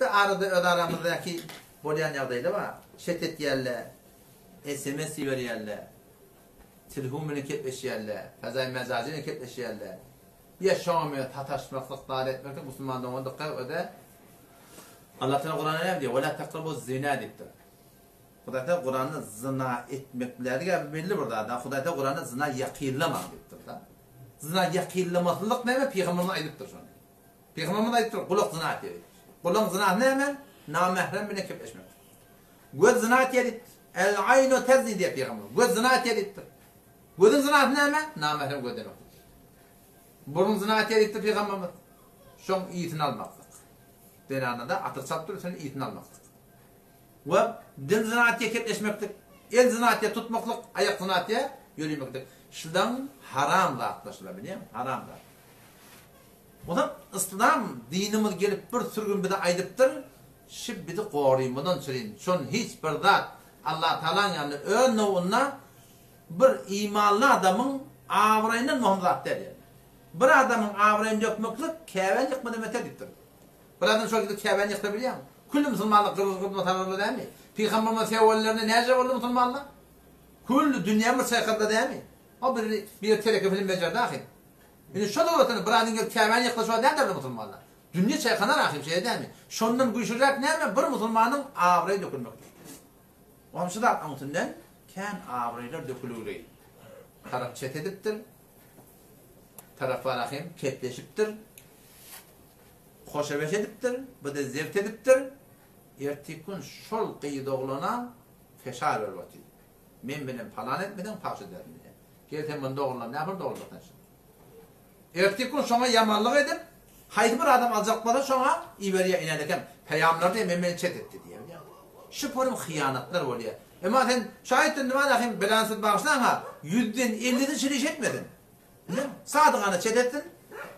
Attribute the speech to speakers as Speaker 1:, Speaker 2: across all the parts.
Speaker 1: De arada öz aramyzdaky bolýan ýagdaýlar bar. Çet etýärler, sms iberýärler, telefon bilen kepleşýärler, fezaý mejazy bilen kepleşýärler. Ýa şoňa meňzeş sataşmaklyk, zat etmeklik musulman dogan dykgat öde. Allah Teala Kuranda näme diýýär? Wela takrabu zina diýipdir. Hudaý Teala Kuranda zina etmek bilädigä belli bir zat. Hudaý Teala Kuranda zina ýakynlamaň diýipdir. Zina ýakynlamaslyk näme? Pygamberimiz aýdypdyr şony. Pygamberimiz aýdypdyr, gulak zyna etýär diýipdir. Gulagyň zynasy näme? Namährem bilen kepleşmek. Göz zyna etýär diýipdir. El-aýnu tezni diýýär pygamberimiz. Göz zyna etýär diýipdir. Gözüň zynasy näme? Namährem gözlemek. Burun zyna etýär diýipdir pygamberimiz. Şoň ysyny almaklyk. Zenana-da atyr çalyp dur, sen ysyny almaklyk. We dil zyna etýär kepleşmeklik, el zyna etýär tutmaklyk, aýak zyna etýär ýöremeklik. Şulaň haram zatlar şular bilýäňmi? Haram zat. Onsoň yslam dinimiz gelip bir sürgün bize aýdypdyr, şi bizi gorymyzdan çürin, şon hiç bir zat Allatagalaň ýanynda öz nowunda bir imanly adamyň abraýyndan möhüm zat däl ýaly. Bir adamyň abraýyny dökmeklik Käbäni ýykmadan beter diýipdir. Bir adam şol gidip Käbäni ýyksa bilýäňmi? Külli musulmanlar gyrgyz gyrma sararlar dälmi? Pygamberimiz sewellerinde näce boldy musulmanlar? Külli dünýäni bir çaýkadylar dälmi? O biri biri tereke film bejerdi ahym. Indi şo döwletinde bir adam gelip Käbäni ýyksa şo näderler musulmanlar? Dünýe çaýkanar ahym şeýle dälmi? Şondan güýçlüräk näme bir musulmanyň abraýy dökülmekdir. Oňam şu zat öňüsinden kän abraýlar dökülügreý. Tarap çet edipdir. Tarap bar ahym kepleşipdir. Hoşabeş edipdir, bu-da zebt edipdir. Erteki gün şol gyz oglana feşar berip otyr. Men bilen palan etmeseň pagş ederin diýýär. Gel sen muny dogrulan, nähili dogrular sen şuny? Erteki gün şoňa ýamanlyk edip, haýsy bir adam aljak bolsa şoňa iberýär inädekem, peýamlar diýýär, men meni çet etdi diýýär. Şu purum hyýanatlar bolýar. Emma sen şu aýtdyn nima dahim belany siz bagyşlaň-ha, ýüzden ellisi şir iş etmesin. Sadygana çet etsin,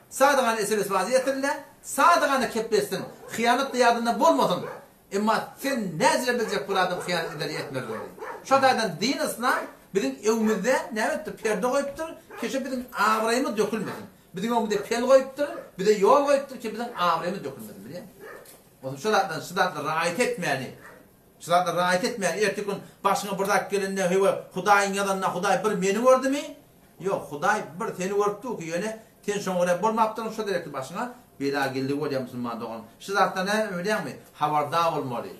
Speaker 1: sadygana sms-bazy etsin-de, sadygana kepletsin, hyýanat-da ýadynda bolmasyn. Emma sen näcile biljek bir adam hyýanat eder ýa etmez ony. Şo taýdan din-yslam biziň öňümizde näme edipdir, perde goýupdyr, ki şo biziň abraýymyz dökülmesin. Biziň öňümizde pel goýupdyr, bize ýol goýupdyr ki biziň abraýymyz dökülmesin, bilýäňmi? Onsoň şo zatdan, şu zatlara raýat etmäni, Şu zatlara raýat etmän, ertir gün başyňa bir zat gelende, hewe, Hudaýyň ýazanyna Hudaý bir meni gördümi? Ýok, Hudaý bir seni görüp dur ki, ýöne sen şoňa görä bolmapdyryn, şo derekli başyňa bela geldi bolýar musulman dogan. Şu zatdan näme bilýäňmi? Habardar bolmaly.